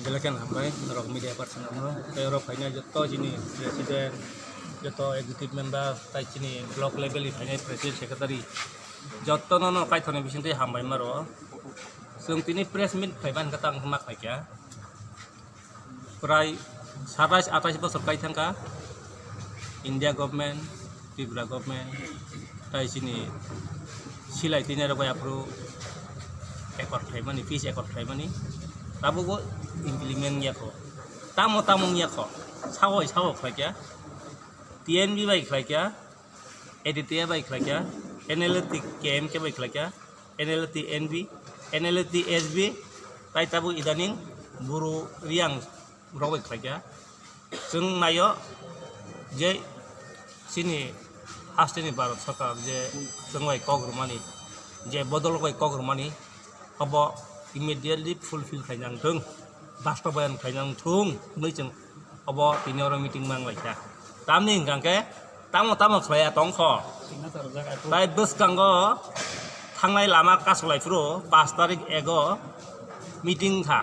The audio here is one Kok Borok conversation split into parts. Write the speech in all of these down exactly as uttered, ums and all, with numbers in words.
Belai khe hambai norok media person no, tei oro phainai joto chini president, joto executive member, tai chini block level ni phainai president secretary, joto no no kaithoni bisingtwi hambai maro. Chwng tini press meet phaiba hwnkhe tang ma khlaikha. Prai satais atais bosor kai thangkha India government, Tripura government, tai chini silai tini rok bai aphuru accord khlaimani, peace accord khlaimani, tabukbo implement wngya kho. Tamo tamo wngya kho, sao hai sao khlaikha, T N V bai khlaikha, A D T A bai khlaikha, N L T K M K bai khlaikha, N L T N B, N L T S B, tai tabuk idaning Buru Riang rok bai khlaikha. Chwng naio je chini hasteni Bharat Sarkar je chwng bai kok rwmani, je bodol bai kok rwmani, obo immediately fulfill khainang thung, bastobayan khainang thung hwnwi chwng obo tini oro meeting mang lai kha. Tamni hwnkha khe tamo tamo khlaiya tong kho. Tai bwskango thangnai lama kasolai phuru pash tarik ego meeting kha.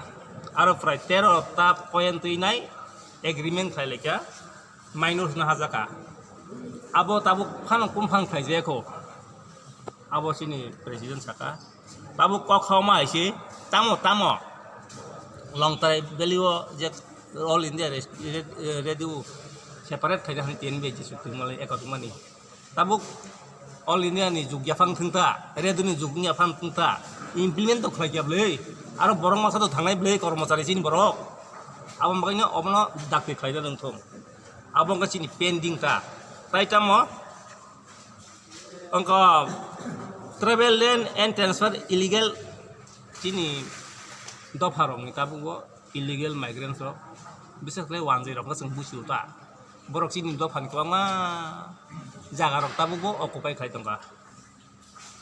Aro prai tero ta point twi nai agreement khlai lai kha. Minus no hajaka. Abo tabuk phano kumphang khlai jaya kho. Abo chini president saka. Tabuk kok khauma hai se tamo tamo Longtarai Valley o je All India Res-, Re-, Radio separate khaina hani T N V G sukti mali ekot mani. Tabuk All India ni jug yaphang thwngta, radio ni jug yaphang thwngta, implement to khlai kya bwlwi? Aro borok masa to thangnai bwlwi kormochari chini borok. Abo bagwi no obono dakti khlaina nangthung. Abo wngkha chini pending ta. Tai tamo wngkha travel ban and transfer illegal chini dopha rokni tabukbo illegal migrants rok, bises khe wanjwi rok wngkha chwng buchio ta. Borok chini dophani kwbangma jaga rok tabukbo occupy khai tongkha.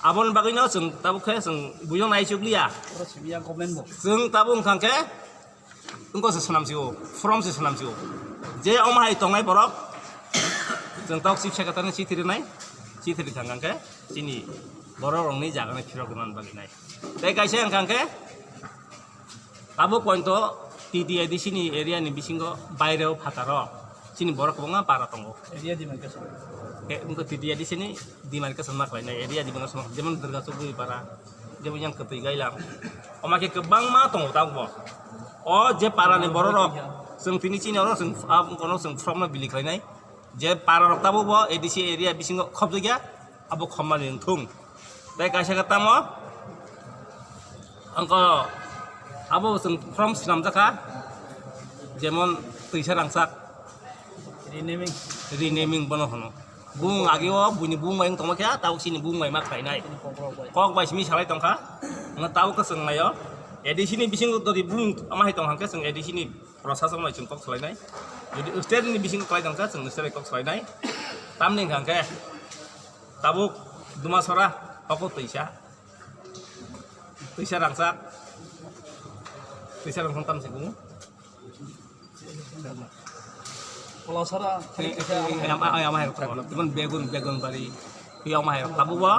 Aboni bagwino chwng tabuk khe chwng buino naichukliya. Oro simi ya government bo. Chwng tabuk wngkha khe wngkha se swnam sio, from se swnam sio. Je omo hai tongnai borok, chwng tabuk chief secretary ni chithi rinai, chithi rikha hwnkha khe chini borok rokni jaga ni phirok rwna bagwi nai. Tei kaisa wngkha khe abo point o T T I D C ni area ni bisingo baireo phataro chini borok kwbangma para tongo. Area demarcation. E, wngkha T T I D C ni demarcation ma khlainai, area demarcation ma, jemon Durga Chowdhury para, jemon yang Kwtwi Gailam. Omo khe kwbangma tongo tabukbo. O je para ni borok rok, chwng tini chini oro chwng, ah, kono chwng from no bili khlainai. Je para rok tabukbo A D C area bisingo khopjagya, abo khopmani wngthung. Tei kaisa khe tamo, angko abo chwng from swnamjakha, jemon twisa rangchak. Renaming. Renaming bono hwno. Bung agi o buini bung bai wng tongma khe, tabuk chini bung bai ma khlainai. Kok bai simi salai tongkha, wngkha tabuk khe chwng naio. A D C ni bisingo dori bung ama hai tong hwnkhe chwng A D C ni Prosason bai chwng kok salainai. Jodi state ni bisingo khlai tongkha, chwng state bai kok salainai. Tamni hwnkha khe tabuk Dumasora, hoko twisa. Twisa rangchak. Twisa rangchak tamsi bungo. Polasora, Ayam, ayam, ayam, ayam, begun, begun bari. Yang mah ya, tabuk bo.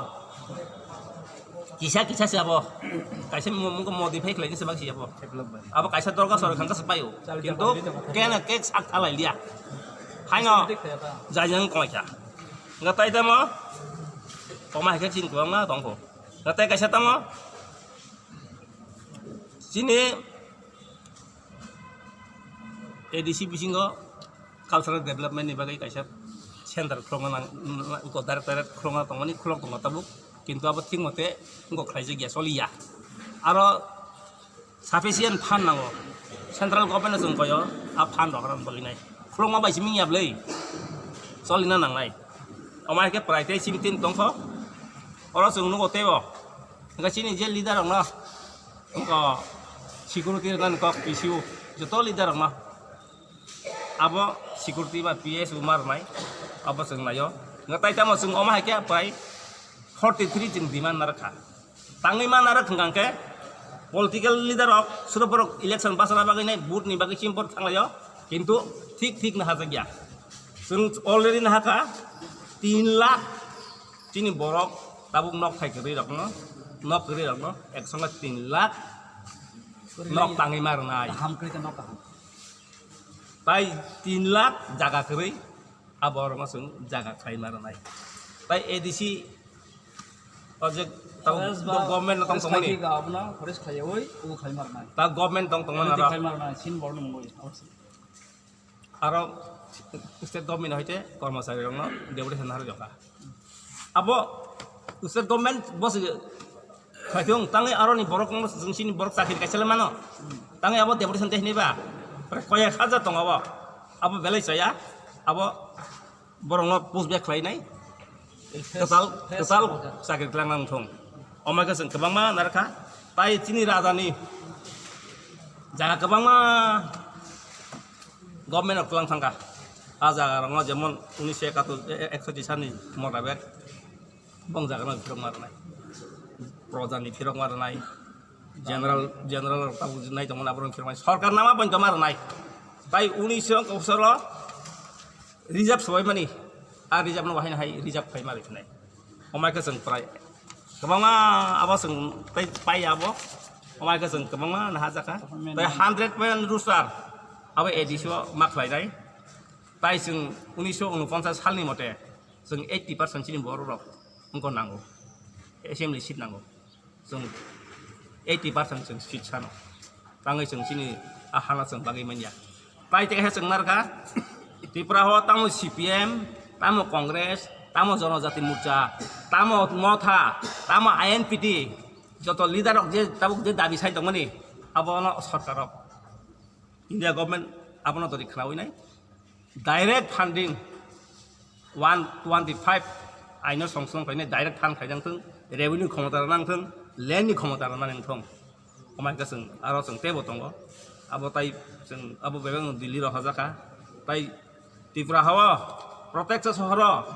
Kisa, kisa se abo. Kaisa mo-, mo-, modify khlai se bak se abo. Abo kaisa dorga sor khan se payo. Kintu kena kek sak thalai liya. Haino jajang koi kha. Ngatai tamo. Koma hai khe chini kwbangma tongkho. Ngatai kaisa tamo. Chini A D C bisingo cultural development ni bagwi kaisa center khulokna nang, ko direct, direct khulokna tongmani khulok tongo tabuk, kintu abo thik mote wngkok khlaijak ya, choliya. Aro sufficient fund nango, central government no chwng koyo a fund rok rwna bagwi nai, khulokma bai simi ya bwlwi cholina nangnai. Omo hai khe prai tei simi tin tongkho, oro chwng nugo teibo. Hwnkhe chini je leader rokno, wngkha security rwnani kok P C O, joto leader rokno abo security ba P S O ma rwnai, abo chwng naio. Hwnkhe tai tamo chwng omo hai khe prai forty three chwng demand narwkha. Tangwi ma narwk hwnkha hwnkhe political leader rok sudo borok election bachana bagwi nai vote ni bagwi chini borok thanglaio, kintu thik thik nahajakya. Chwng already nahakha tin lakh. Chini borok tabuk nok thai kwrwi rokno, nok kwrwi rokno ek songe tin lakh Nok tangwi ma rwnai. Kaham kwrwi khe nok kaham. Tai tin lakh jaga kwrwi, abo oro chwng jaga khlai ma rwnai. Tai A D C o je tamo Forest ba government no tong forest tongmani. Khai ga abono forest khaiyawi, o khai ma rwnai. Ta government tong tongmani Ero aro. Khai ma rwnai, sin borno mungwi. Aro state government hoite kormochari rokno deputation harwi rokha. Abo state government bosi khaithung tangwi aroni borok no chwng chini borok chakri kaisa le mano. Tangwi abo deputation tei hinwi ba. Prai koyek hajar tongo abo. Abo belai chaya. Abo borokno push back khlainai. Kwtal, kwtal chakri twlang nang thung. Omai khe chwng kwbangma narwkha. Tai chini rajani jaga kwbangma government rok twlang thangkha. A jaga rokno jemon unisho ekatur, e-, e-, eksotti sani motabek bong jaga no phirok ma rwnai. Projani phirok ma rwnai. General, general rok tabuk nai tongmani aborok phirok ma rwnai. Sorkar nama pointo ma rwnai. Tai unisho eksotti salo reserve sobai mani. A reserve no bahai hai reserve khai ma rwnai. Omai khe chwng prai kwbangma abo chwng tei pai abo. Omai khe chwng kwbangma naha jakha. Tai hundred point rooster abo A D C o ma khlai nai. Tai chwng unisho unoponchas salni mote chwng eighty percent chini borok rok wngkha nango. Assembly seat nango. Chwng eighty percent chwng seat sano. Tangwi chwng chini a hana chwng bagwi manya. Tai tei khe chwng narwkha, Tripura o tamo C P M, tamo Congress, tamo Jonojati Morcha, tamo Motha, tamo I N P T, joto leader rok je tabuk je dabi sai tongmani, abono sorkar rok, India government abono toni khwnawi nai. Direct funding one twenty five aino songchong khainai direct fund khainang thung, revenue khomota rwnang thung, land ni khomota rwnang thung. Omai khe chwng aro chwng teibo tongo. Abo tai chwng abo bebak no Delhi rok hojakha. Tai Tripura hao, protector sohoro,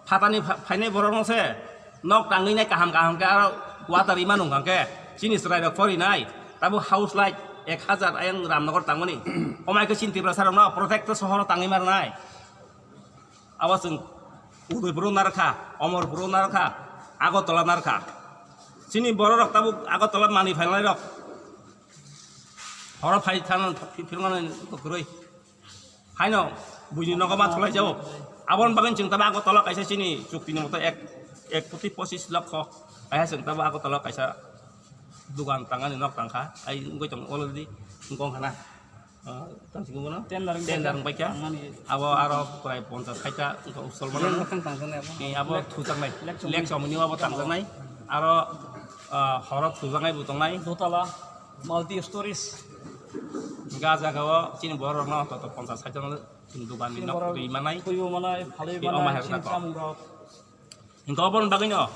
phatani pha-, phainai borok no se, nok tangwi nai kaham kaham khe aro water ima nung khe, chini chwrai rok pori nai, tabuk house light ek hajar ayang Ramnagar tangmani. Omai khe chini Tripura sarok no protector sohoro tangwi ma rwnai. Abo chwng Udaipur o narwkha, Omorpur o narwkha, Agartala narwkha. Chini borok rok tabuk Agartala manwi phainai rok. Horo phai thang phirmani kwrwi. Haino buini nogo ma thulai jao. Abon bagwi chwng tabuk Agartala kaisa chini chukti ni moto ek, ek koti pochis lokho. Kaisa chwng tabuk Agartala kaisa dugan tangani nok tangkha. Ai wngwi tong already wngkong khana. Ah, tang sing bono? Tender wngkha. Tender wngkha. Tangmani. Abo aro prai ponchas saita wngkha usol mano. Tender wngkha tangjaknai abo. Ni abo thujaknai. Lek chomni. Lek chomni abo tangjaknai. Aro, ah, horo thujaknai bo tongnai. Dotala, multi stories. Ga jaga o chini borok no to to ponchas saita no chini dugan ni nok twi manai. Twi manai, phalwi manai, chini chamung rok. Hingke oboni bagwino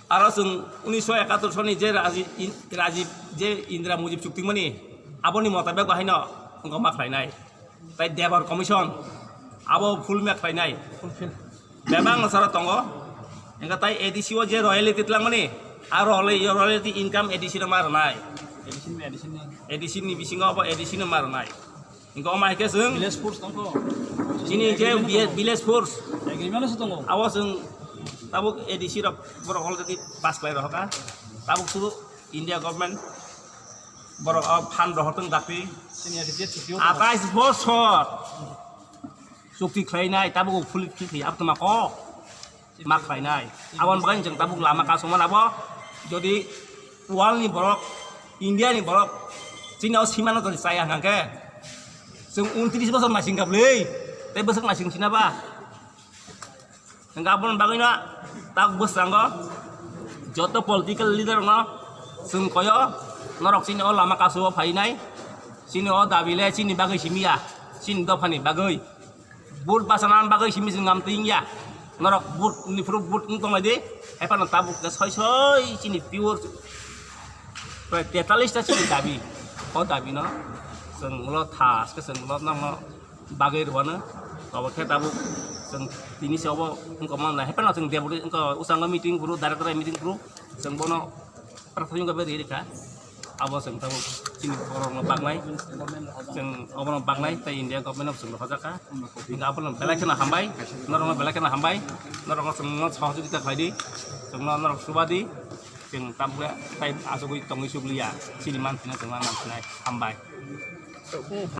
aro chwng unisho ekatur soni je Raji-, in-, Rajiv je Indira Mujib chukti mani aboni motabek bo haino wngkha ma khlainai. Tai Debar Commission abo full ma khlainai. Bebak no sara tongo. Hingke tai A D C o je royalty twlangmani aro hole royalty income A D C no ma rwnai. A D C ni, A D C ni. A D C ni bisingo abo A D C no ma rwnai. Hingke omo hai khe chwng village force tongkho. Chini je agreement bi-, tongkho. Village force. Agreement se tongo. Abo chwng tabuk A D C rok borok already pass khlai rohorkha. Tabuk sudu India government borok o phan rohortong dakti. Chini A D C chukti o tongo. Atais bosor chukti khlainai tabuk o phulip khlai abtoma kok. Ma khlainai. Aboni bagwi chwng tabuk lama kasumano abo. Jodi world ni borok, India ni borok, chini o simano jodi chaya hwnkhe, chwng untris bosor naising kha bwlwi, tei bwswk naising sina ba? Hwnkhe aboni bagwino tak bwskango joto political leader no chwng koyo, norok chini o lama kasu o phainai, chini o dabi le chini bagwi simi ya, chini dopha ni bagwi. Vote bachana bagwi simi chwng am twi wngya. Norok vote ni phuru vote wng tonglai di. Hai phano tabuk khe soi soi chini pure prai tetalis ta chini dabi. O dabi no chwng ulo thas khe chwng ulo nangno bagwi rwano. Obo khe tabuk chwng tini se obo wngkha manna. Hai phano chwng deputy wngkha ushango meeting phuru, director meeting phuru chwng bono Prathomik bhabe ri rikha. Abo chwng tabuk chini borokno baknai. Chwng obono baknai tei India government no chwng rohorjakha. Hingke abono belai kheno hambai. Norokno belai kheno hambai. Norokno chwngno sohojogita khlaidi. Chwngno norok subadi. Chwng tabukle tai achugwi tongwi chukliya, chini manthino chwng ma manthinai. Hambai.